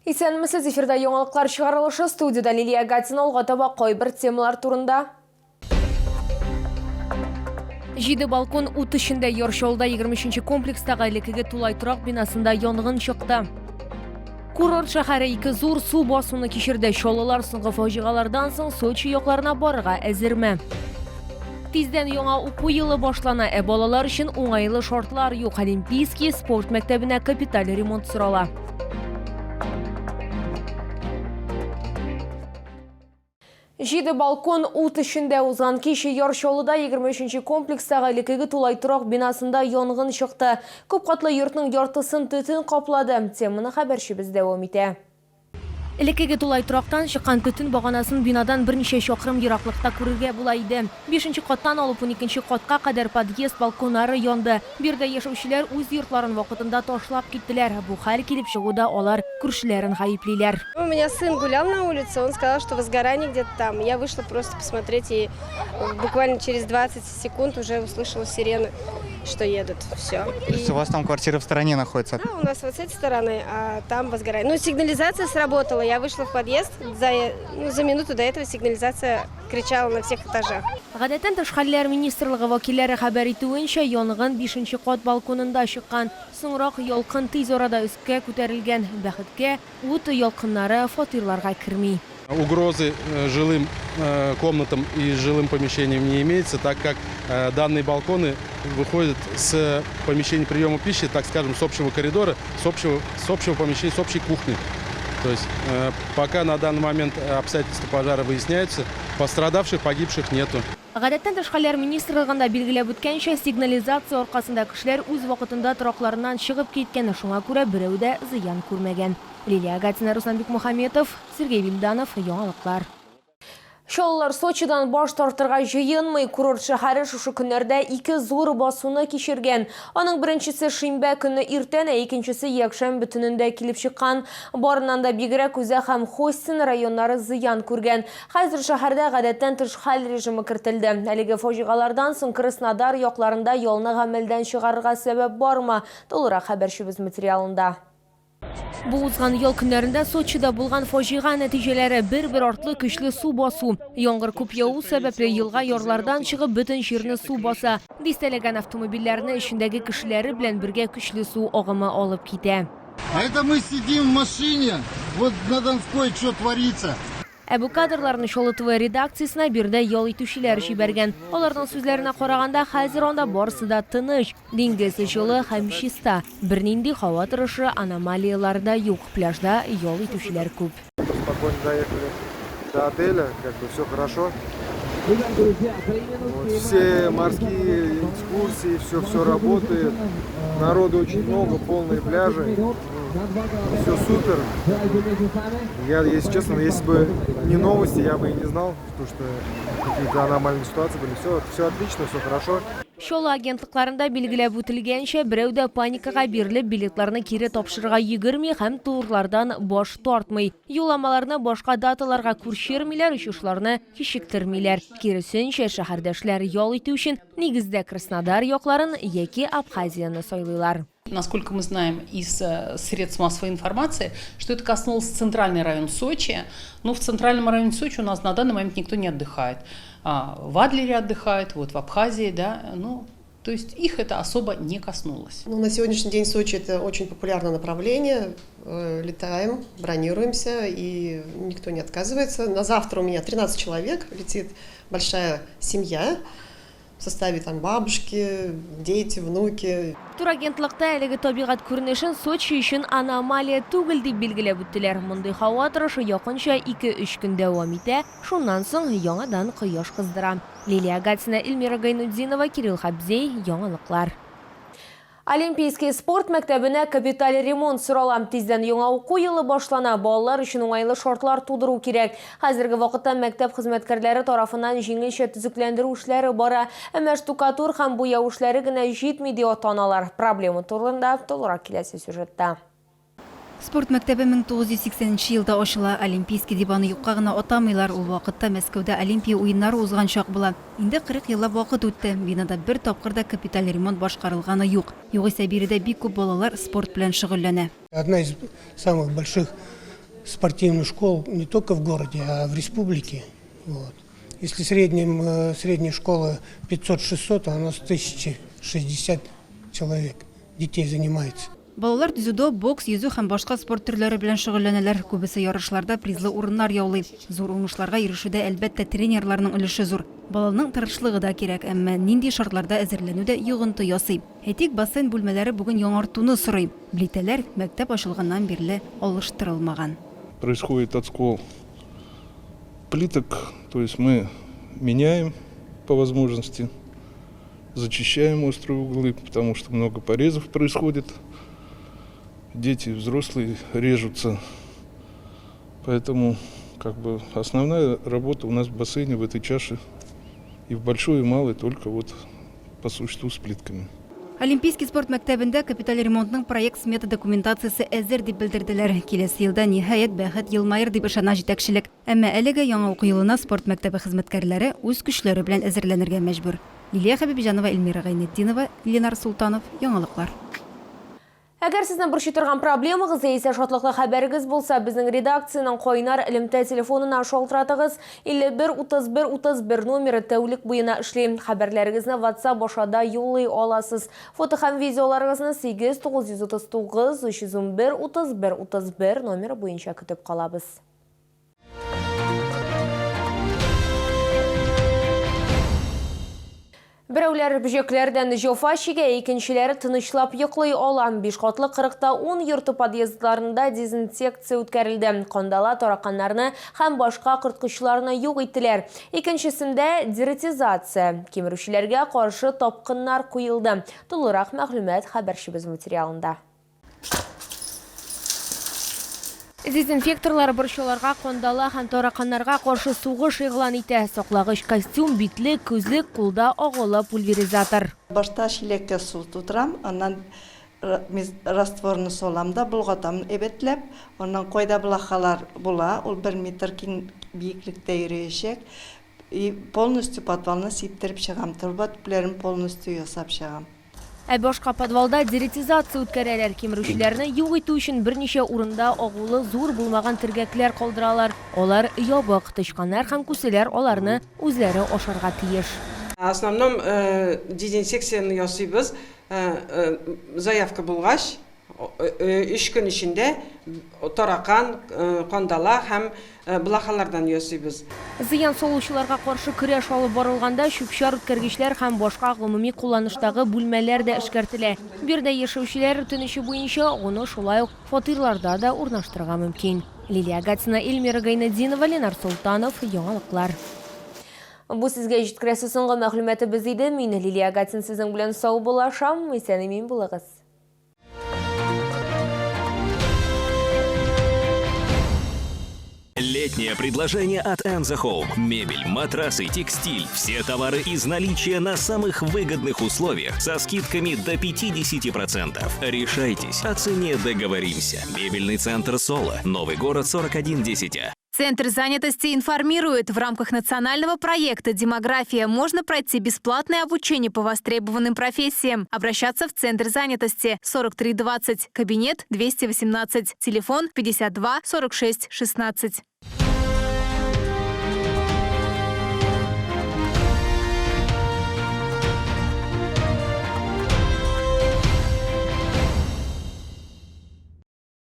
Исәнмесез, эфирда яңалыклар чыгарылышы, студиядә Лилия Гатина. Алга таба кайбер темалар турында. Җиде балкон ут эчендә. Яр Чаллыда 23 комплекстагы элеккеге тулай торак бинасында янгын чыкты. Курорт шәһәре ике зур су басуны кичерде. Чаллылар соңгы фаҗигалардан соң Сочи якларына барырга әзерме? Тиздән яңа уку елы башлана, ә балалар өчен уңайлы шартлар юк. Олимпийский спорт мәктәбенә капиталь ремонт сорала. Җиде балкон ут эчендә. Узган кич Яр Чаллыда 23 комплекстагы элеккеге тулай торак бинасында янгын чыкты. Күп катлы йортның яртысын төтен каплады. Теманы хәбәрчебез дәвам итә. Элеккеге тулай торактан чыккан төтен баганасын бинадан берничә чакрым ераклыкта күрергә була иде. Бишенче каттан алып уникенче катка кадәр подъезд балконнары янды. Биредә яшәүчеләр үз йортларын вакытында ташлап киттеләр. Бу хәл килеп чыгуда алар күршеләрен гаеплиләр. У меня сын гулял на улице, он сказал, что возгорание где-то там. Я вышла просто посмотреть и буквально через 20 секунд уже услышала сирены, что едут. Все. То есть у вас там квартира в стороне находится? Да, у нас вот с этой стороны, а там возгорание. Ну, сигнализация сработала. Я вышла в подъезд, ну, за минуту до этого сигнализация кричала на всех этажах. Гадәттән тыш хәлләр министрлыгы вәкилләре хәбәр итүенчә, янгын бишенче кат балконында чыккан. Соңрак ялкын тиз арада өскә күтәрелгән. Бәхеткә, Ут ялкыннары фатирларга керми. Угрозы жилым комнатам и жилым помещениям не имеется, так как данные балконы выходят с помещений приема пищи, так скажем, с общего коридора, с общего помещения, с общей кухни. То есть пока на данный момент обстоятельства пожара выясняются, пострадавших, погибших нету. Гадәттән тыш хәлләр министрлыгында билгеләп үткәнчә, сигнализация аркасында кешеләр үз вакытында торакларыннан чыгып киткән, шуңа күрә берәү дә зыян күрмәгән. Лилия Гатина, Руслан Бикмухаметов, Сергей Вильданов, Яңалыклар. Чаллылар Сочидан баш тартырга җыенмый. Курорт шәһәре шушы көннәрдә ике зур басуны кичергән. Аның беренчесе шимбә көнне иртән, ә икенчесе якшәмбе төнендә килеп чыккан. Барыннан да бигрәк Үзәк һәм Хостин районнары зыян күргән. Хәзер шәһәрдә гадәттән тыш хәл режимы кертелде. Әлеге фаҗигалардан соң Краснодар якларында ялны гамәлдән чыгарырга сәбәп бармы? Тулырак хәбәрчебез материалында. Бу узган ял көннәрендә Сочида булган фаҗига нәтиҗәләре, бер-бер артлы көчле су басу. Яңгыр күп яву сәбәпле, елга ярлардан чыгып, бөтен җирне су баса. Дистәләгән автомобильләрне эчендәге кешеләре белән бергә көчле су агымы алып китә. А это мы сидим в машине, вот на Донской что творится. Ә бу кадрларны Чаллы ТВ редакциясенә биредә ял итүчеләр җибәргән. Аларның сүзләренә караганда, хәзер анда барысы да тыныч, диңгез җылы һәм чиста, бернинди һава торышы аномалияләре дә юк, пляжда ял итүчеләр күп. Спокойно доехали до отеля, как бы все хорошо. Вот, все морские экскурсии, все, все работает. Народу очень много, полные пляжи. Все супер. Я, если честно, если бы не новости, я бы и не знал, потому что какие-то аномальные ситуации были. Все, все отлично, все хорошо. Чаллы агентлыкларында билгеләп үтелгәнчә, берәү дә паникага бирелеп, билетларны кире тапшырырга йөгерми һәм турлардан баш тартмый. Юлламаларны башка даталарга күчермиләр, очышларны кичектермиләр. Киресенчә, шәһәрдәшләр ял итү өчен нигездә Краснодар якларын яки Абхазияне сайлыйлар. Насколько мы знаем из средств массовой информации, что это коснулось центральный район Сочи. Но в центральном районе Сочи у нас на данный момент никто не отдыхает. В Адлере отдыхает, вот в Абхазии, да, ну, то есть их это особо не коснулось. Ну, на сегодняшний день Сочи – это очень популярное направление. Летаем, бронируемся, и никто не отказывается. На завтра у меня 13 человек, летит большая семья в составе там бабушки, дети, внуки. Турагентлыкта әлеге табигать күренешен Сочи өчен аномалия түгел дип билгеләп үттеләр. Мондый һава торышы якынча 2-3 көн дәвам итә, шуннан соң яңадан кояш кыздыра. Лилия Гатина, Эльмира Гайнутдинова, Кирилл Хабзей, Яңалыклар. Олимпийский спорт мәктәбенә капиталь ремонт сорала. Тиздән яңа уку елы башлана. Балалар өчен уңайлы шартлар тудыру кирәк. Хәзерге вакытта мәктәп хезмәткәрләре тарафыннан җиңелчә төзекләндерү эшләре бара. Әмма штукатур һәм буяу эшләре генә җитми, ди ата-аналар. Проблема турында тулырак киләсе сюжетта. Спорт мәктәбе 1980 нче елда ачыла. Олимпийский дип аны юкка гына атамыйлар. Ул вакытта Мәскәүдә Олимпия уеннары узган чак була. Инде 40 еллап вакыт үтте. Бинада бер тапкыр да капиталь ремонт башкарылганы юк. Югыйсә биредә бик күп балалар спорт белән шөгыльләнә. Одна из самых больших спортивных школ не только в городе, а в республике. Вот. Если средняя школа 500-600, а у нас 1060 человек, детей занимается. Балалар дзюдо, бокс, йөзү һәм башка спорт төрләре белән шөгыльләнәләр. Күбесе ярышларда призлы урыннар яулый. Зур уңышларга ирешүдә, әлбәттә, тренерларның өлеше зур. Баланың тырышлыгы да кирәк, әмма нинди шартларда әзерләнү дә йогынты ясый. Әйтик, бассейн бүлмәләре бүген яңартуны сорый. Плитәләр мәктәп ачылганнан бирле алыштырылмаган. Происходит отскол плиток, то есть мы меняем по возможности, зачищаем острые углы, потому что много порезов происходит. Дети и взрослые режутся. Поэтому как бы основная работа у нас в бассейне, в этой чаше, и в большой, и малой, только вот по существу с плитками. Олимпийский спорт мәктәбендә капиталь ремонтның проект-смета документациясе әзер дип белдерделәр. Киләсе елда, ниһаять, бәхет елмаер дип ышана җитәкчелек. Әмма әлегә яңа уку елына спорт мәктәбе хезмәткәрләре үз көчләре белән әзерләнергә мәҗбүр. Лилия Хәбибҗанова, Эльмира Гайнетдинова, Ленар Солтанов, Яңалыклар. Әгәр сезне борчый торган проблемагыз яисә шатлыклы хәбәрегез булса, безнең редакциянең кайнар элемтә телефонына шалтыратыгыз. 51 31 31 номеры тәүлек буена эшли. Хәбәрләрегезне WhatsApp аша да юллый аласыз. Фото һәм видеоларыгызны 8 939 311 31 31 номеры буенча көтеп калабыз. Берәүләр бөҗәкләрдән җофа чигә, икенчеләре тынычлап йоклый ала. Биш катлы 40 та 10 йорты подъездларында дезинсекция үткәрелде. Кандала, тараканнарны һәм башка корткычларны юк иттеләр. Икенчесендә дератизация. Кимерүчеләргә каршы тапкыннар куелды. Тулырак мәгълүмат хәбәрчебез материалында. Дезинфекторлар борчуларга, кандала һәм тараканнарга каршы сугыш игълан итә. Саклагыч костюм, битлек, күзлек, кулда агулы пульверизатор. Башта чиләккә су тутырам, аннан растворны салам да болгатам әйбәтләп. Аннан кайда блохалар була, ул бер метр киң биеклектә йөриячәк. И полностью подвалны сиптереп чыгам, торба төпләрен полностью ясап чыгам. Ә башка подвалда дератизация үткәрәләр. Кимерүчеләрне юк итү өчен берничә урында агулы зур булмаган төргәкләр калдыралар. Алар ябык. Тычканнар һәм күселәр аларны үзләре ашарга тиеш. В основном дезинсекцияне ясыйбыз заявка булгач, өч көн эчендә таракан, кандала һәм блохалардан ясыйбыз. Зыян салучыларга каршы көрәш алып барылганда чүп-чар үткәргечләр һәм башка гомуми кулланыштагы бүлмәләр дә эшкәртелә. Биредә яшәүчеләр үтенече буенча агуны шулай ук фатирларда да урнаштырырга мөмкин. Лилия Гатина, Эльмира Гайнетдинова, Ленар Солтанов, Яңалыклар. Бу сезгә җиткерәсе соңгы мәгълүматыбыз иде. Мин, Лилия Гатин, сезнең белән саубуллашам. Исән-имин булыгыз. Летнее предложение от Enzo Home. Мебель, матрасы, текстиль. Все товары из наличия на самых выгодных условиях со скидками до 50%. Решайтесь, о цене договоримся. Мебельный центр Соло. Новый город 4110А. Центр занятости информирует, в рамках национального проекта «Демография» можно пройти бесплатное обучение по востребованным профессиям. Обращаться в Центр занятости 4320, кабинет 218, телефон 52 46 16.